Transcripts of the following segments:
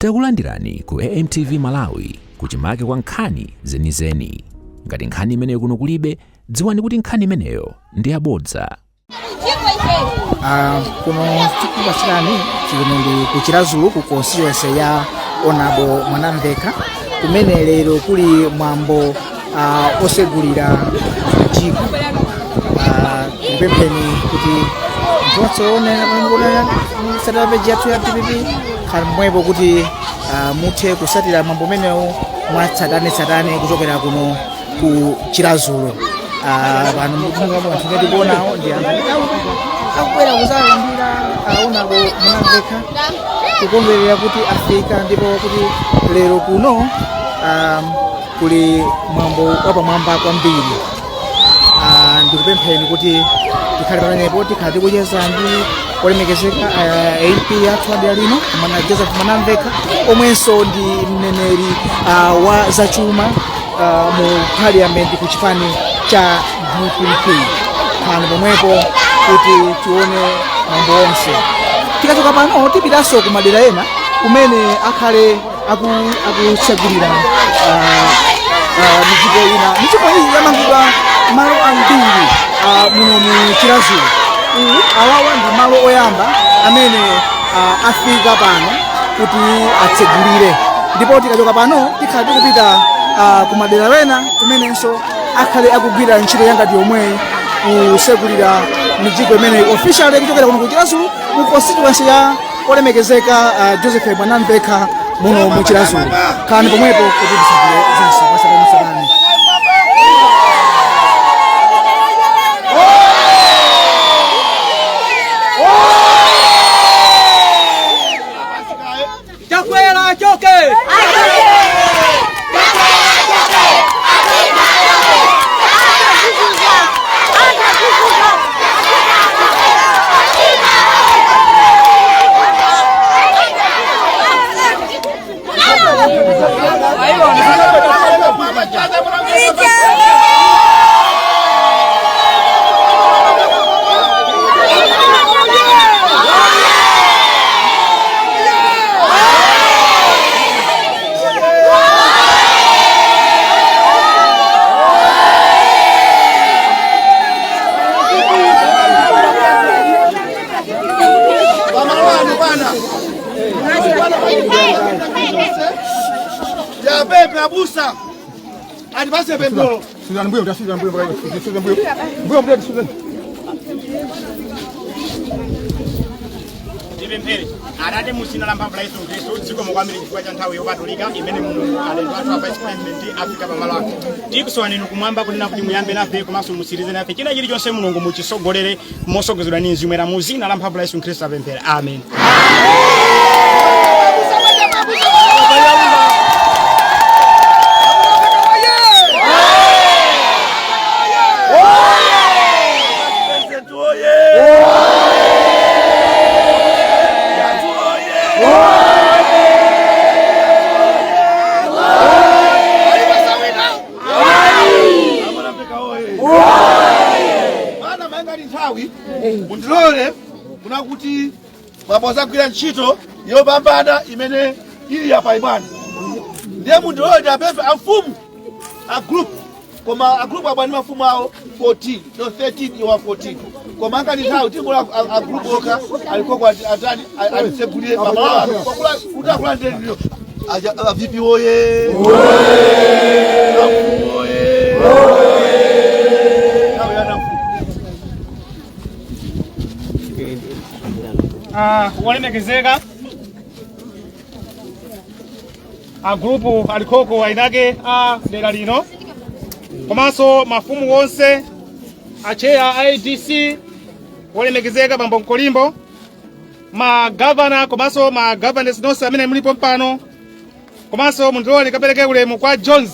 Takulandirani ku AMTV Malawi, kuchimake kwa nkhani zenizeni. Ngati nkhani imeneyo kuno kulibe, dziwani kuti nkhani imeneyo ndi yabodza. Kuno tikupatsirani chino ndi ku Chiradzulu, ku constituency ya Honourable Mwanamvekha, kumene lero kuli mwambo osegulira mjigo. Tikupempheni kuti ntonse onera page yathu ya DPP, khali mmwepo kuti muthe kusatira mwambo umenewu mwatsatanetsatane kuchokera kuno ku Chiradzulu. Pano anthu tikuonawo ndi anthu akubwera kuzalandira Honourable Mwanamvekha, kukondwerera kuti afika, ndipo kuti lero kuno kuli mwambo wapamwamba kwambiri. Ndikupempheni kuti tikhale pamenepo, tikhala tikucheza ndi olemekezeka MP athu adera lino, Mwana Joseph Mwanamvekha, omwenso ndi mneneri wa zachuma mu parliament ku chipani cha DPP. Khalani pomwepo kuti tione mwambo wonse. Tikachoka pano tipitanso ku madera ena kumene akhale akutsegulira mijigo ina. Mijigo iyi yamangidwa malo ambiri muno mu Chiradzulu. Uwu awawa ndi malo oyamba amene afika pano kuti atsegulire, ndipo tikachoka pano tikhala tikupita ku madera ena kumenenso akhale akugwira ntchito yangati yomweyi, kusegulira mijigo imeneyi officially kuchokera kuno ku Chiradzulu, ku constituency ya olemekezeka Joseph Mwanamvekha muno mu Chiradzulu. Khalani pomwepo kuti tisagule zonse mwatsatanetsatane. Chakwera achoke! Pamalwano bwana yapepe abusa atipase pemphero. Mbuyo, mbuyo, mbuyo, mbuyo, mbuyo, mbuyo, mbuyo. Tipemphere. Atate, mu dzina la mphamvu la Yesu Khristu, zikomo kwambiri chifukwa cha nthawi yopatulika imene Mulungu, alendo athu a vice president afika pamalo ano. Tikusowa inu kumwamba kunena kuti muyambe nafe komanso mutsirize nafe. China chilichonse, Mulungu, muchisogolere mosogozedwa ndi Mzimu Woyera. Mu dzina la mphamvu la Yesu Khristu apemphera, amen. President oye! Yathu oye! Alipasawina! Mwanamvekha oye! Bwana, maenga nthawi mundilole kuna kuti mwambo zagwira ntchito yopambana imene ili apa ibwana, ndiye mundilole ndiapemphe amfumu a group, koma a group abwani mafumu awo 14, no, 13, iwa 14, koma angati nthawi tingola a group okha alikoko atani alisegulire pamalo kuti akulandireniyo. A VP oye! Amfumu oye! Nthawi yana mfumu. Wolemekezeka a group alikhoko ainake a dera lino, komanso mafumu onse, acheya a ADC, wolemekezeka bambo Mkolimbo, magavana komanso ma governors nonse amene mulipo mpano, komanso mundilole kapereke ulemu kwa Jones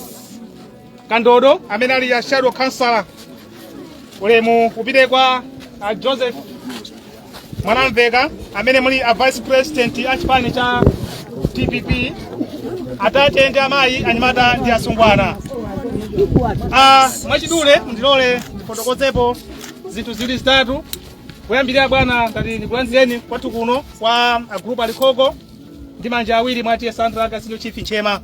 Kandodo amene ali a shadow councillor. Ulemu upite kwa a Joseph Mwanamvekha amene muli a vice president a chipani cha DPP, atate ndi amayi, anyamata ndi asungwana. Mwachidule mundilole ndifotokozepo zinthu ziwiri zitatu. Kuyambirira, bwana, ngati ndikulandireni kwathu kuno kwa a group alikhoko. Ndi manja awiri mwatiye Sandra Kasino Chief Nchema.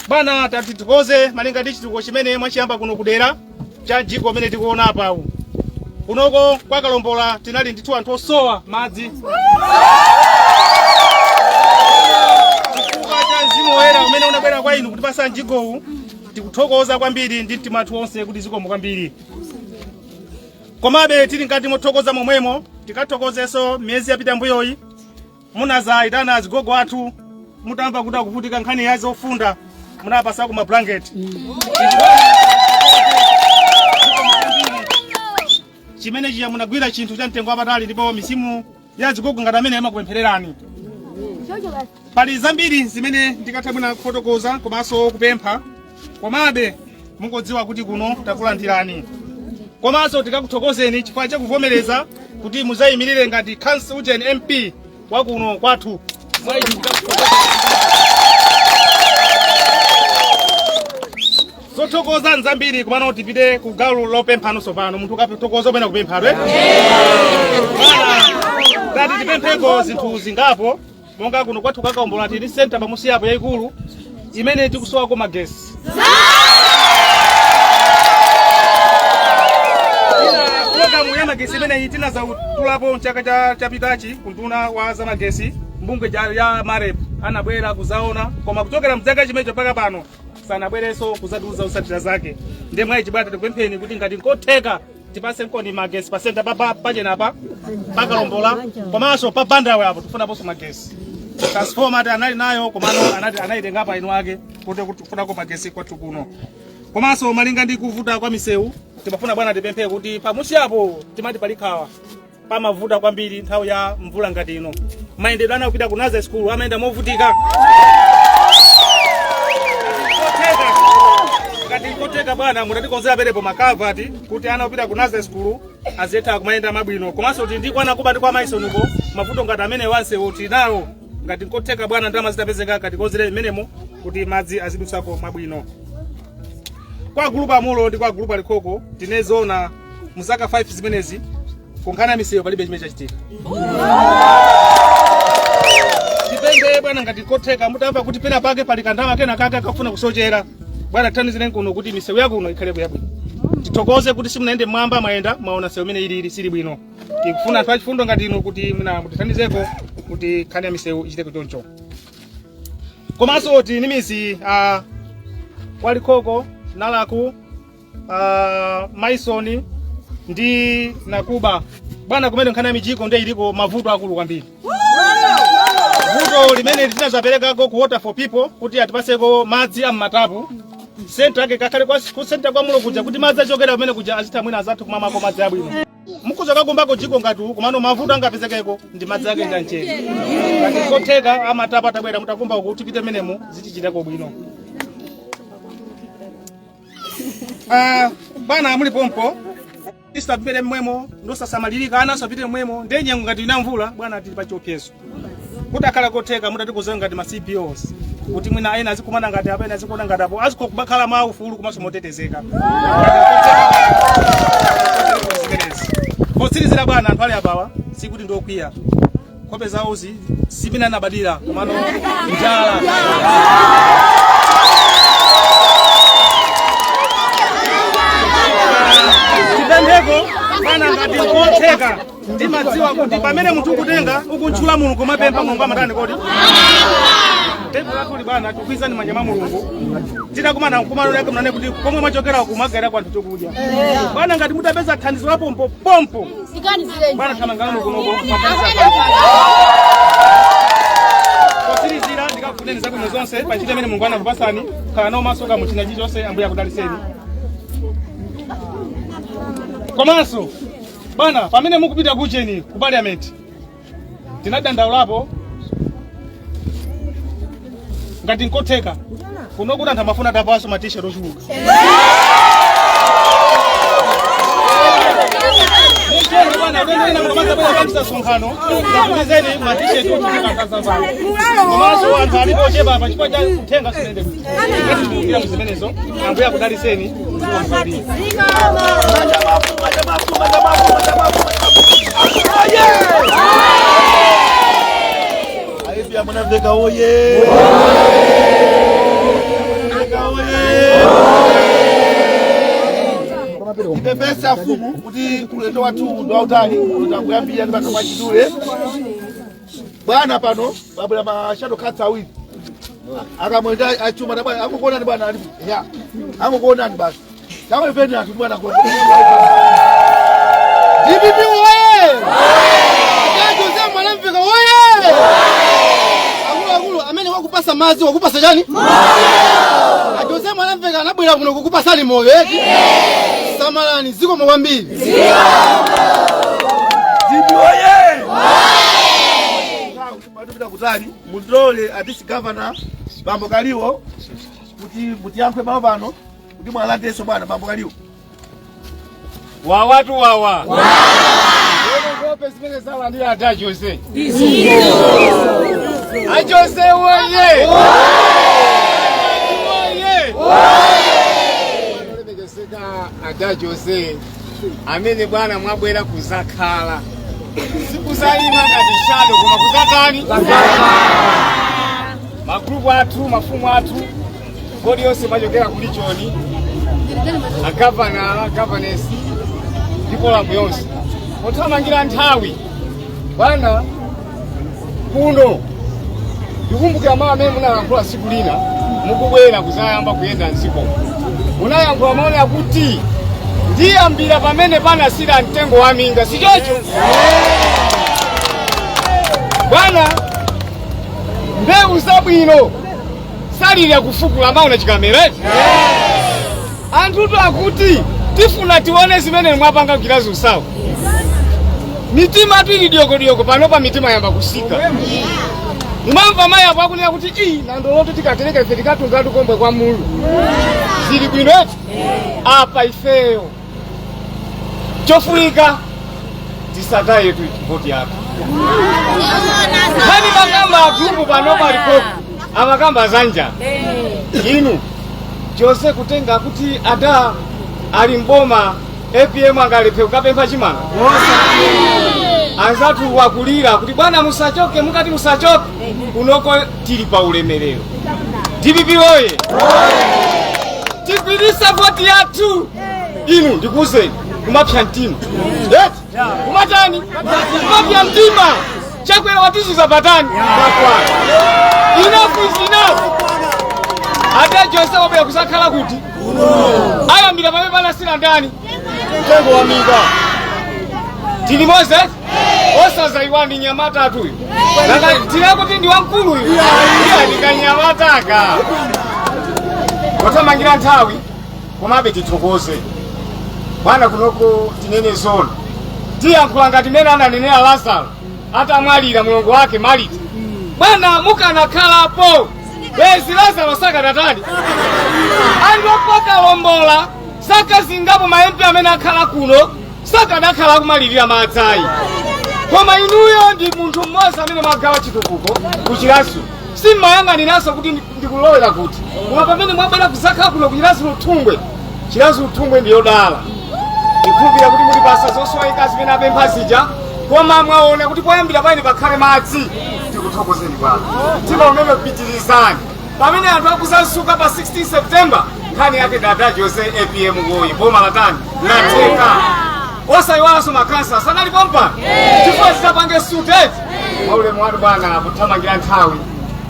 Bwana, tatithokoze malinga ndi chitukuko chimene mwachiyamba kuno kudera cha mjigo umene tikuona apawu. Kunoko kwa Kalombola tinali ndithu anthu osowa madzi. Chifukwa cha Mzimu Woyera umene unabwera kwa inu kutipasa mjigowu, tikuthokoza kwambiri ndi mtima wathu wonse kuti zikomo kwambiri. Komabe tili ngati mothokoza momwemo, tikathokozenso miyezi yapita mbuyoyi munazayitana azigogo athu mutamva kuti akuvutika nkhani ya zofunda, munapasako mablanketi. Chimene chija munagwira chinthu cha mtengo wapatali, ndipo mizimu ya azigogo ngati amene amakupemphererani. Pali zambiri zimene ndikatha mwina kufotokoza komanso kupempha, komabe mungodziwa kuti kuno takulandirani. Komanso tikakuthokozeni chifukwa chakuvomereza kuti muzayimirire ngati council ujeni MP wa kuno kwathu. Mwa ichi tikakuthokozeni. Zothokoza nzambiri, komano tipite ku gawo lopemphano. Tsopano munthu ukathokoza umene kupemphano, eh? Tati tipempheko zinthu zingapo, monga kuno kwathu kwa Kalombola tili center pamusi apo yayikulu imene tikusowako magesi. Programu ya magesi imeneyi tinazautulapo mchaka chapitachi kunduna wa zamagesi, mbungwe ya MAREP anabwera kuzaona, koma kuchokera mchaka chimenecho mpaka pano sanabwerenso kuzatiuza zotsatira zake. Ndiye mwayi chibwata tikupempheni kuti ngati nkotheka tipase nkoni magesi pa center pa pachenapa pakalombola, komanso pa Bandawe apo tifunaponso magesi. Transformer ati anali nayo, komano anati anayitenga pa inu ake kuti tifunako magesi kwathu kuno. Komanso malinga ndi kuvuta kwa misewu, timafuna bwana tipemphe kuti pamusi apo timati palikhawa pamavuta kwambiri nthawi ya mvula ngati ino. Mayendedwe ana kupita ku Naza School amayenda movutika. Ngati nkoteka bwana mutatikonzera perepo makavati kuti ana kupita ku Naza School azitha kumayenda mabwino. Komanso kuti ndi kwana kuba ndi kwa Maisoniko mavuto ngati amene wansewu tinawo. Ngati nkoteka bwana ndalama zitapezeka katikonzere imenemo kuti madzi azidutsako mabwino. Kwa gulupu amulo ndi kwa gulupu alikhoko, tinezona mu zaka 5 zimenezi kunkhani ya misewu palibe chimene chachitika. Tipemphe bwana ngati kotheka mutamva kuti pena pake pali kandama kena kake akafuna kusochera, bwana thandizireni kuno kuti misewu yakuno ikhale yabwino. Tithokoze kuti simunayende mmwamba, mwayenda mwaona sewu imene ilili sili bwino. Tikufuna anthu achifundo ngati inu kuti mwina mutithandizeko kuti nkhani ya misewu ichitike choncho. Komanso tili ndi mizi kwalikhoko, Nalaku, Maisoni ndi Nakuba. Bwana, kumene nkhani ya mijigo ndiye iliko mavuto akulu kwambiri. Vuto limene tinazaperekako ku Water for People kuti atipaseko madzi a mmatapu center ake kakhale ku center kwa mulo kuja kuti madzi achokera kumene kuja azitha mwina azathu kumamako madzi abwino. Mukhoza kakumbako jiko ngati uku, komano mavuto angapezekeko ndi madzi ake ndi amchere. Ngati kotheka amatapu atabwera mutakumba uku tipite menemo zitichitako bwino. Bwana muli pompo tisapite mmwemo, ndosasamalirika ana asapite mmwemo, ndiye nyengo ngati ina mvula bwana tili pa chiopsezo. Kuti akhala kotheka mutatikonzera ngati ma CBOs kuti mwina ena azikumana ngati apo, ena azikuona ngati apo, azikubakhala mwa ufulu komanso motetezeka. Potsirizira bwana, anthu ali apawa sikuti ndiokwiya, nkhope zawozi simene anabadira, komano njala. Tipempheko bwana ngati kotheka, ndimadziwa kuti pamene munthu ukutenga ukuntchula Mulungu mapempha Mulungu amatani kodi pempho lathuli bwana tikukwizani manja mwa Mulungu. Titakumana mkumano lake mnane kuti komwe mwachokera kumagayira kwa anthu chokudya, bwana ngati mutapeza thandizo la pompo pompo bwana thamangano kunoko. Potsirizira ndikakufuneni zabwino zonse pa ntchito imene Mulungu anakupasani. Khala nawo maso muchina chilichonse. Ambuye akudaliseni. Komanso bwana, pamene mukupita kucheni ku parliament, tinadandaulapo ngati nkotheka kuno kuti anthu amafuna atapaso ma T-shirt ochuluka. Mumtenge bwana, tendena mukamazabwera pamsa sonkhano takupizeni ma T-shirt ochuluka anthu. Komanso anthu alipo ochepa apa chifukwa cha uthenga sunende bwino. Ngati tikumbukira muzimenezo, Ambuye akudaliseni. Manja mafu, manja mafu, manja mafu, manja mafu, manja mafu. Aye! Ati Mwanamveka oye! Mwanamveka oye! Tipepesa afumu kuti ulendo wathu ndi wautali, utakuyambira ndi pakama chidule. Bwana, pano pabwera ma shadow councillor awiri akamwenda achuma na bwana akukuonani, bwana ali ya akukuonani basi takwepeni anthu bwana ku DPP oye! Jose Mwanamveka oye! Akuluakulu, amene wakupasa madzi wakupasa chani? A Jose Mwanamveka anabwera kuno kukupasani moyo eti? Samalani, zikomo kwambiri. DPP oye! Patupita kutali, mundilole a district governor bambo Kaliwo kuti mutiyankhe malo pano kuti mwalandenso bwana bambo Kaliwo. Wawatu wawa ngope zimene zalandira ata Jose, a Jose woye woye! Olemekezeka ata Jose, amene bwana mwabwera kuzakhala, sikuzayima ngati shadow koma kuzatani magrupu athu, mafumu athu, kodi yonse machokera kulichoni, agavana, governess ndipo lamu yonse pothamangira nthawi. Bwana, kuno ndikumbukira mawu amene munalankhula tsiku lina mukubwera kuzayamba kuyenda mdziko. Munayankhula mawu akuti, "Ndiyambira pamene panasira mtengo wa minga." Sichocho bwana? Mbewu zabwino salira kufukula mawu na chikamereti. Anthutu akuti tifuna tione zimene mwapanga kuchita usawa. Mitima tu ili diokodiyoko panopa, mitima yamba kusika. Mumamva mayi apo akunena kuti ii nandoloto tikatereka ife tikatunga tukombwe kwa mulu zili bwino eti. Apa ifeyo chofunika tisataye tu voti yathu. Nkhani makamba agrupu panopa alikoko amakamba zanja inu chose kutenga kuti ada ali mboma APM angalephe kukapempha chimanga. Anzathu wakulira kuti bwana musachoke, mukati musachoke kunoko tili pa ulemerero. DPP oye! Tigwirise voti yathu. Inu ndikuwuzeni, kumapsa mtima eti, kumatani, kumapsa mtima. Chakwera watizuza patani pakwana. Enough is enough. Ate Jose wabwera kusakhala kuti ayambira pamene panasira ndani mtengo wa minga. Tili Moses osazayiwa ndi nyamata atuyu tinakuti ndi wamkulu uyu. Iya, ndikanyamataka othamangira nthawi. Komabe tithokoze bwana. Kunoko tinene zono, tiyankhula ngati mmene ananenera Lazaro atamwalira mulongo wake Marita: "Bwana, mukanakhalapo bezi Lazaro sakadatani." Anthu apakalombola sakazingapo ma MP amene akhala kuno sakadakhala akumalirira madzayi, koma inuyo ndi munthu mmodzi amene mwagawa chitukuko kuchirasu. Simmayang'aniranso kuti ndikulowera kuti, koma pamene mwabwera kuzakhala kuno kuchirasu Luthungwe, Chirazu Luthungwe ndiyodala. Ndikukhulupirira kuti muli basa zoswayika zimene apempha zija, koma mwaona kuti poyambira paine pakhale madzi. Tikuthokozeni bwana, mtima umene kupitirizani pamene anthu akuzasuka pa 16 September. Nkhani yake dada Jose, APM woyi, boma latani latheka. Osayiwalanso makhansala sanalipo mpano chifukwa zitapange suteti mwaulemu wanu bwana. Kuthamangira nthawi,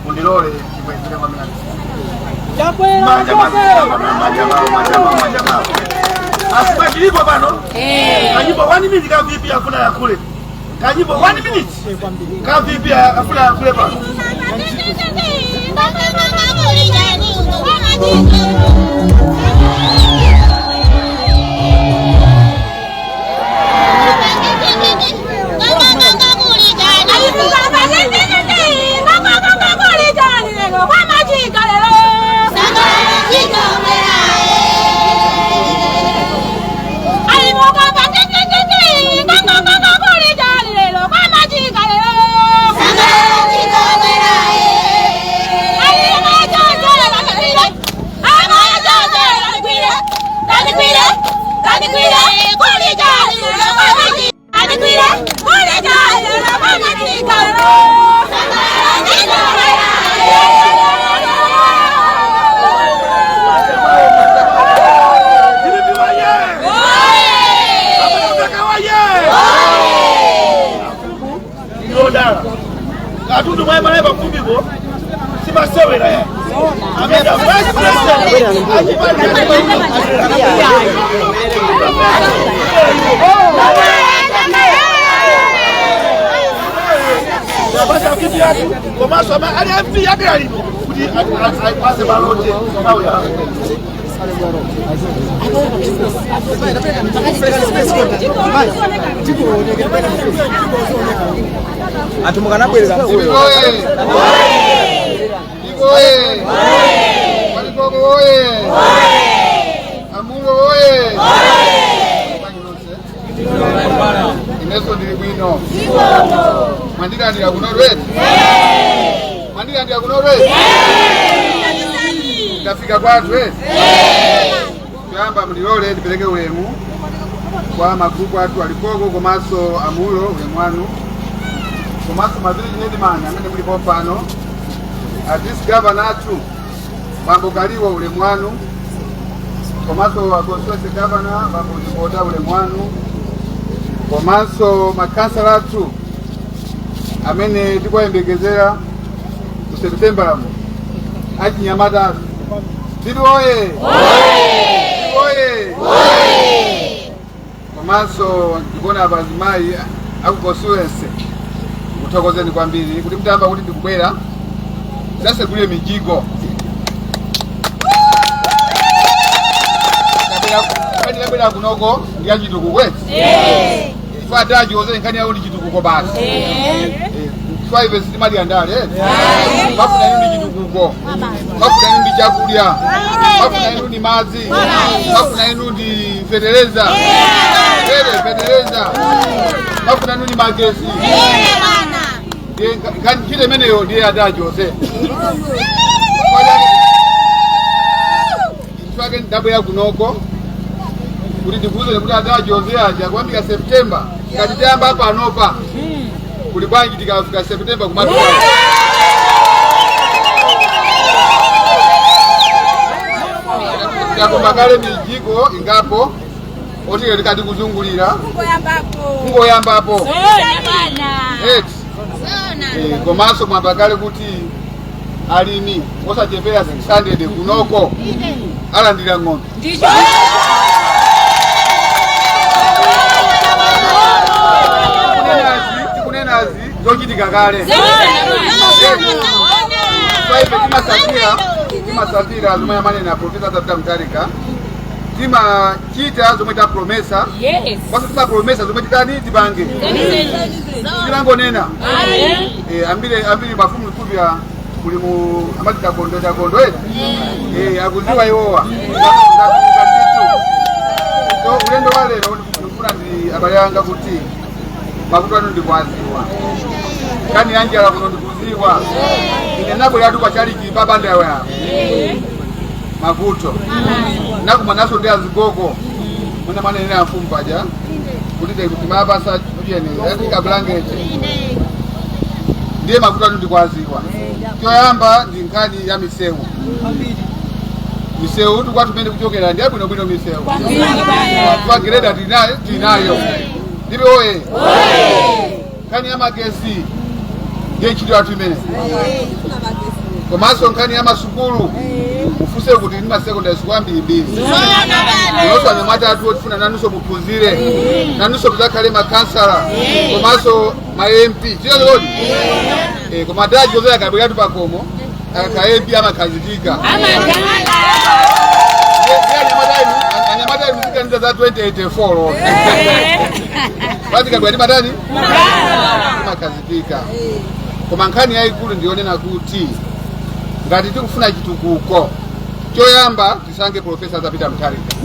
mundilole ndibwezere kwamene. Manja manja manja manja manja. Asipachilipo pano kanyimbo 1 minute ka VP afuna yakule kanyimbo 1 minute ka VP afuna yakule pano. Simasewera ya amene vice president achipani. Basi VP yathu komanso ali MP yake alimo kuti aipase malonje nthawi yawo. Anthu mukanabwerera. Oye! Oye! Malikoko oye! Amulo oye! Ineso ndili bwino. Mwandilandira kuno lweti? Mwandilandira kuno lweti? Ndafika kwathu eti? Kuyamba mlilole ndipereke ulemu kwa magrupu athu alikoko komanso amulo, ulemu wanu, komanso ma village headman amene mulipo pano, a district governor athu Bambo Kaliwo, ulemu wanu, komanso a constituency governor Bambo Zibota, ulemu wanu, komanso makansala athu amene tikuyembekezera ku September mo, achinyamata athu. Tili oye! Oye! Komanso ndikuona abazimayi aku constituency, kuthokozeni kwambiri kuti mutamba kuti ndikubwera zasegulire mijigo. Ndabwera kunoko ndi achitukuko kwezi chifukwa adachiwoze nkhani yawo ndi chitukuko basi. Chifukwa ife sitimadya ndale. Mafuna inu ndi chitukuko, mafuna inu ndi chakudya, mafuna inu ndi madzi, mafuna inu ndi fetereza ere fetereza, mafuna inu ndi magesi. Ndiye nkhani ntchito imeneyo ndiye adachiwoze. Chifukwa ndabwera kunoko kuti ndikuuze kuti adachiwoze aja kuyambika September, ngati tayamba panopa kuli bwanji tikafika September kumatu takumba kale mijigo ingapo otike tikati kuzungulira kungoyambapo eti. Komanso mwamba kale kuti alimi osachepera 600 kunoko alandira ng'ombe. Tikunenazi zochitika kale. Saife timasatira zomwe amanena Profesa Peter Mutharika, timachita zomwe tapromesa, kwaso timapromesa zomwe titani tipange, tilangonena. Ambiri ambiri mafumu likupya kuli mu amati takondo takondo eti akuziwa iwowa ngatitu. So ulendo wa lero ndikufuna ndi abale anga kuti mavuto anu ndikuwaziwa, kani yanjala kuno ndikuziwa. Ine nabweratu kwa chaliki pabandawe apo mavuto nakumanaso ndi azigogo mwina manenera mfumu paja kuti timapasa ujeni yatika blanketi. Ndiye mavuto anu ndikuwaziwa. Choyamba ndi nkhani ya misewu. Misewu tikwatumene kuchokera ndi abwinobwino misewu kwa greda tinayo tinayo ndibe oye. Nkhani ya magesi ndiye ntchito yathu imene, komanso nkhani ya masukulu, mufuse kuti ndi ma secondary school ambirimbiri inonso anyamata athu otifuna nanunso muphunzire, nanunso mudzakhale makhansala komanso ma MP chiyozoti. Koma daji akabweratu pakomo akakhala MP amakhazikika. Anyamata inu muziganiza za 2084 lo patikabwera timatani timakhazikika. Koma nkhani yayikulu ndiyonena kuti ngati tikufuna chitukuko, choyamba tisankhe Profesa Peter Mutharika.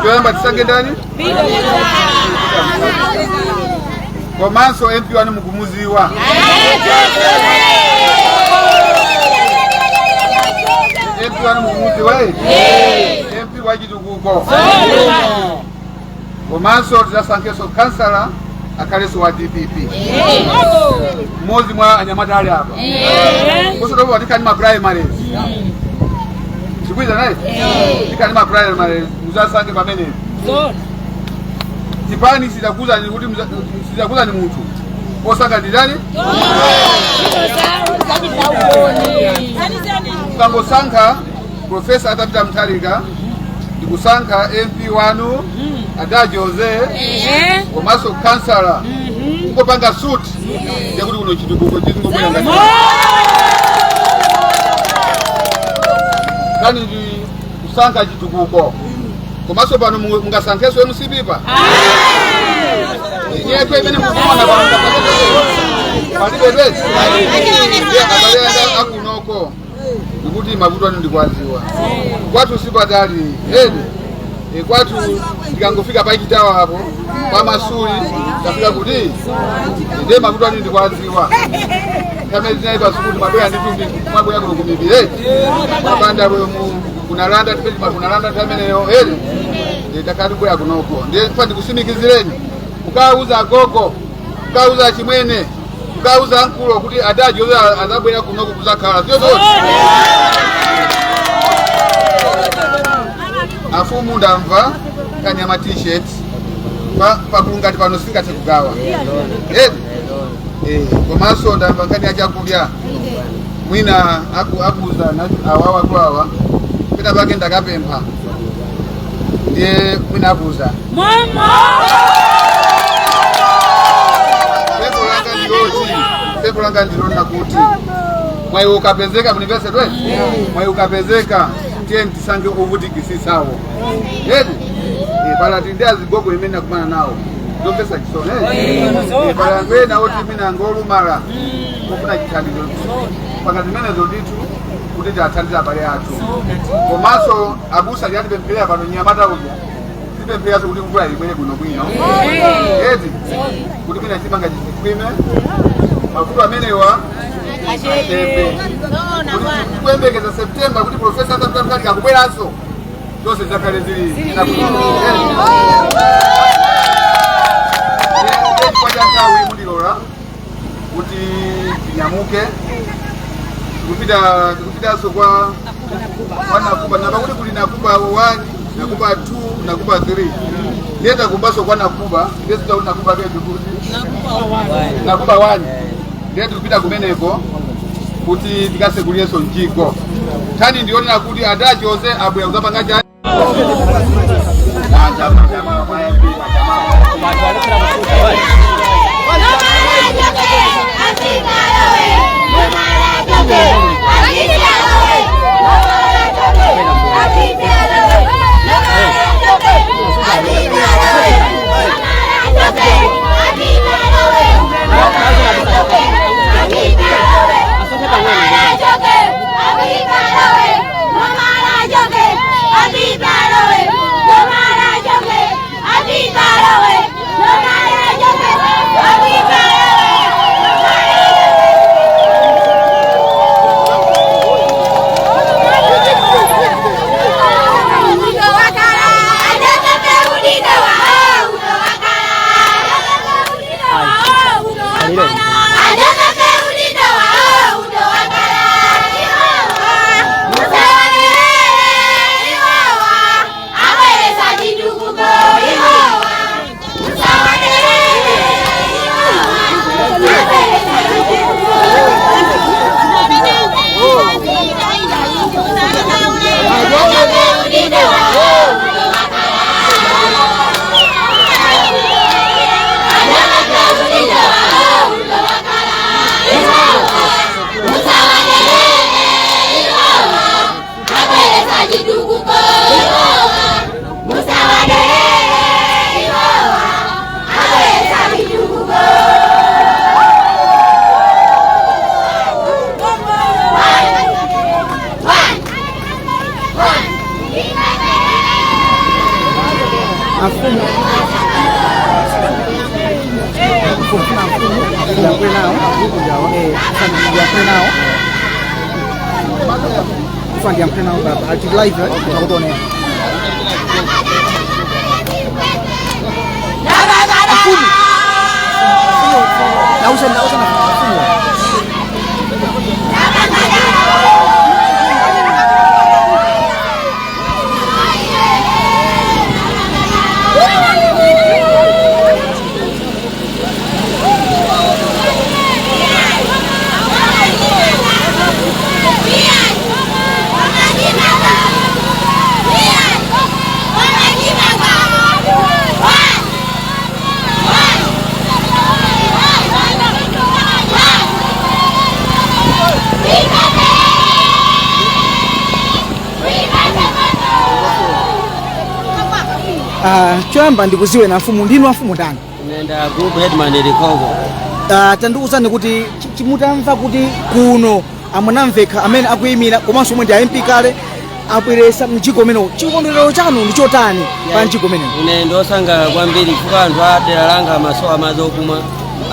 Choyamba tisankhe ndani? Komanso MP wanu mukumuziwa, MP wanu mukumuziwa, MP wachitukuko. Komanso tizasankhenso kansala akhalenso wa DPP, mmodzi mwa anyamata ali apa kusotopo. Tikani ma primaries tikwiza naye, tikani ma primaries muzasankhe pamenepo. Chipani sitakuzani kuti sitakuzani munthu. Osankha ndi ndani? Mukangosankha Profesa Arthur Peter Mutharika ndikusankha MP wanu Ada Jose komanso kansala kungopanga suit yakuti kuno chitukuko chizingobwera ngati kani ndi kusankha chitukuko komanso pano mungasankhenso MCP pa nyekwe imene mukuona pano palibe besi ndiye abale anga akunoko ndikuti mavuto anu ndikuwadziwa kwathu sipatali edi e, kwathu ndikangofika pachitawa apo pamasuli tafika kuti ndiye mavuto anu ndikuwadziwa kamene tinali pasukulu mabwera nditumbi mwabwera kuno kumibiri edi mapanda mu kunalanda tipeti makunalanda ntameneyo edi nditakati kubwera kunoko ndiye fa ndikusimikizireni mukauza agogo mukauza achimwene mukauza ankulo kuti adaji azabwera kunoko kuzakhala sio zoti afumu ndamva kanyama t-shirt pagulu ngati pano singathe kugawa edi komanso ndamva nkhani ya chakudya mwina akuza awawa kwawa pena pake ndakapempha ndiye mwina akuza pempho langa ndiloti pempho langa ndilona kuti mwayi ukapezeka munivese twe mwayi ukapezeka tiye tisankhe ovutikisisawo edi pala tindi azigogo imene nakumana nawo zomvetsa chisoni edi pala anthu ena oti mwina ngolumala ofuna chithandizo panga zimenezo ndithu kuti tiathandize abale athu komanso abusa atipempherera pano nyamata uja tipemphereranso kuti mvula ibwere bwino bwino edi kuti mwina chimanga chizikhwime mavuto amenewa achepe kuti kuyembekeza September kuti Profesa Arthur Peter Mutharika akubweranso zonse zakhale zili chifukwa cha nthawi mundilola kuti tinyamuke tikupita tikupitanso kwa Nakuba napa kuti kuli Nakuba 1 Nakuba 2 Nakuba 3 ndiye takumbanso kwa Nakuba ndiye sitakuti Nakuba ketu kuti Nakuba 1 ndiye tikupita kumeneko kuti tikasekuliyenso mjigo nkhani ndionera kuti Ada Jose abwera kuzapanga chani Afumu mfumu ndiyankhule nawo ndiyankhule nawo mfuna ndiyankhule nawo baba ati live takutonera afumu nausa nausa na afumu. Choyamba ndikuziwe na mfumu, ndinu amfumu ndani? Nenda group headman Likoko. Tandiuzani kuti mutamva kuti kuno aMwanamvekha amene akuyimira komanso omwe ndi a MP kale abweresa mjigo umenewu, chikondwerero chanu ndi chotani pa mjigo umenewu? Ine ndosangalala kwambiri chifukwa anthu a dera langa amasowa madzi okumwa,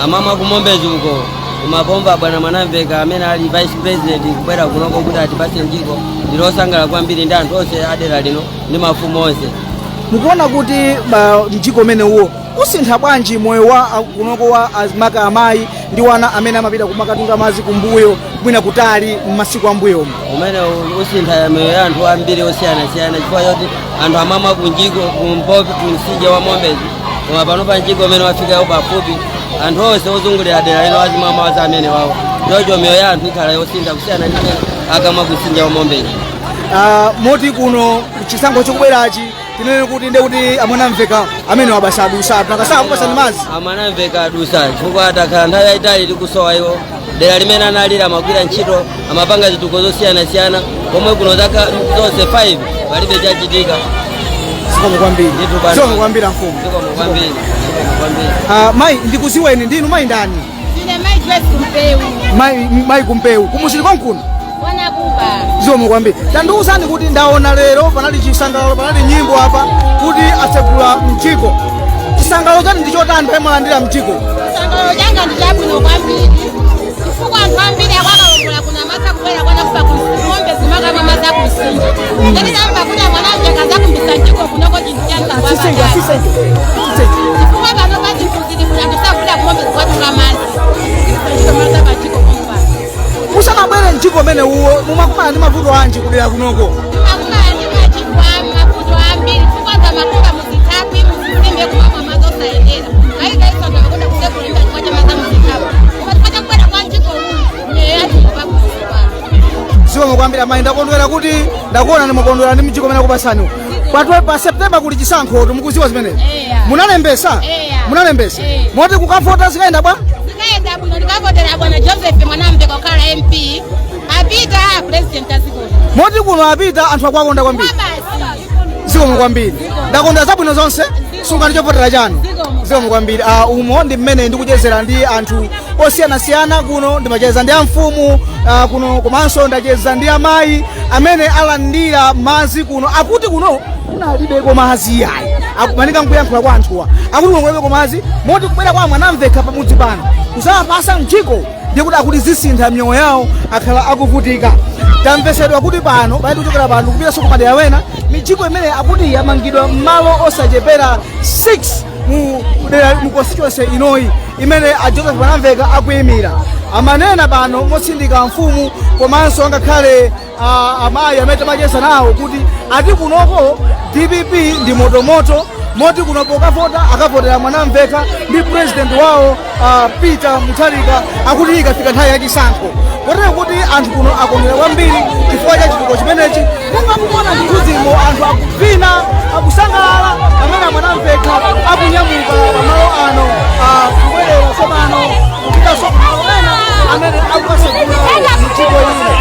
amamwa kumombezi uko kumapomba. Bwana Mwanamveka amene ali vice president kubwera kunoko kuti atipase mjigo, ndilosangalala kwambiri ndi anthu onse a dera lino ndi mafumu onse. Mukuona kuti mjigo umenewuwo usintha bwanji moyo wa kunoko wa maka amayi ndi wana amene amapita kumakatunga madzi kumbuyo, mwina kutali, m'masiku ambuyomo? Umene usintha miyoyo ya anthu ambiri osiyanasiyana, chifukwa choti anthu amamwa kunjiko kumpopi kumtsinje wa Mombezi, koma pano pa mjigo umene wafikayo pafupi, anthu onse ozungulira dera lino azimwa madzi amene wawo. Choncho miyoyo ya anthu ikhala yosintha kusiyana ndi imene akamwa kumtsinje wa Mombezi. Moti kuno chisankho chikubwerachi tinene kuti nde kuti aMwanamveka amene wabasa adusatu nakasaka kupasani madzi? AMwanamveka adusa, chifukwa atakhala nthawi yayitali tikusowa iwo. Dera limene analira amagwira ntchito, amapanga zitukuko zosiyanasiyana, komwe kuno zaka zonse 5 palibe chachitika. Zikomo kwambiri. Ndithu bwana. Zikomo kwambiri mfumu. Zikomo kwambiri, zikomo kwambiri. Mayi, ndikuziweni, ndinu mayi ndani? Ndine Mai Grace Kumpeu. Mayi, mayi Kumpeu, kumusili konkuno? Wanakuba. Zikomo kwambiri. Tandiuzani kuti ndaona lero panali chisangalalo, panali nyimbo apa kuti atsegula mjigo. Chisangalalo chanu ndi chotani pamene mwalandira mjigo? Chisangalalo changa ndi chabwino kwambiri. Chifukwa anthu ambiri akwakalokola kuna madzi akubwera kwanakuba ng'ombe zimakamwa madzi akusinja. Ngati tamva kuti aMwanamveka zakumbisa mjigo kunoko, chinthu changa Sisenge, sisenge, sisenge. Chifukwa pano pa zinthu zili kuti anthu sakupita kung'ombe zikwatunga madzi. Ntchito madzi apamjigo pompa. Musanabwere mjigo umene uwo, mumakumana ndi mavuto anji kudera kunoko? Timakumana ndi machiko mavuto ambiri, chifukwa anthu amakumba muzithaphwi, muzitsimbe, kumamwa madzi osayendera. Kayikaiso anthu amakonda kusekulira chifukwa cha madzi amuzithaphwi. Koma chifukwa chakubwera kwa mjigo uwu, miyoyo yathu ikupabwino pano. Zikomo kwambiri amayi, ndakondwera kuti ndakuona ndimukondwera ndi mjigo umene akupasani. Patwe pa September kuli chisankho, mukuziwa zimenezi? Eya. Munalembesa? Eya. Munalembesa? Eya. Moti kukavota zikayenda bwa? Zikayenda bwino, ndikavotera bwana Joseph Mwanamveka kukhala MP, apita president azikolo. Moti kuno apita anthu akuwakonda kwambiri? Basi. Zikomo kwambiri, ndakonda zabwino zonse, sungani chovotera chanu. Zikomo. Zikomo kwambiri. Umo ndi mmene ndikuchezera ndi anthu osiyanasiyana kuno. Ndimacheza ndi amfumu kuno, komanso ndacheza ndi amayi amene alandira madzi kuno. Akuti kuno kunalibeko madzi yayi, akumanika nkuyankhula kwa anthuwa, akuti kuno kulibeko madzi, moti kubwera kwa Mwanamvekha pamudzi pano kusawapasa mjigo ndiye kuti akuti zisintha miyoyo yawo, akhala akuvutika. Tamvesedwa kuti pano pali kuchokera pano kupitanso kumadera wena, mijigo imene akuti yamangidwa m'malo osachepera 6 mu dera, mu constituency inoyi imene a Joseph Mwanamveka akuyimira. Amanena pano motsindika mfumu komanso angakhale amayi amene timacheza nawo kuti ati kunoko DPP ndi motomoto, moti kuno pokavota akavotera Mwanamveka ndi president wawo Peter Mutharika, akuti ikafika nthawi yachisankho. Kotero kuti anthu kuno akondwera kwambiri chifukwa cha chitukuko chimenechi. Monga mukuona mthunzimo, anthu akuvina, akusangalala pamene Mwanamveka akunyamuka pamalo ano kubwerera tsopano kupitanso kumalo ena amene akukasegula mjigo ino.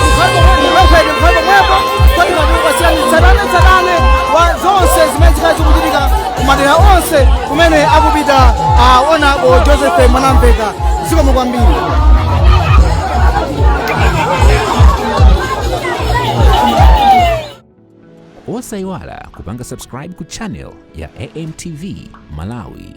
Mkhale pomwepo kwati matikupatsirani tsatane tsatane wa zonse zimene zikhala zikuchitika kumadera onse kumene akupita Honorable Joseph Mwanamveka. Zikomo kwambiri. Osayiwala kupanga subscribe ku channel ya AMTV Malawi.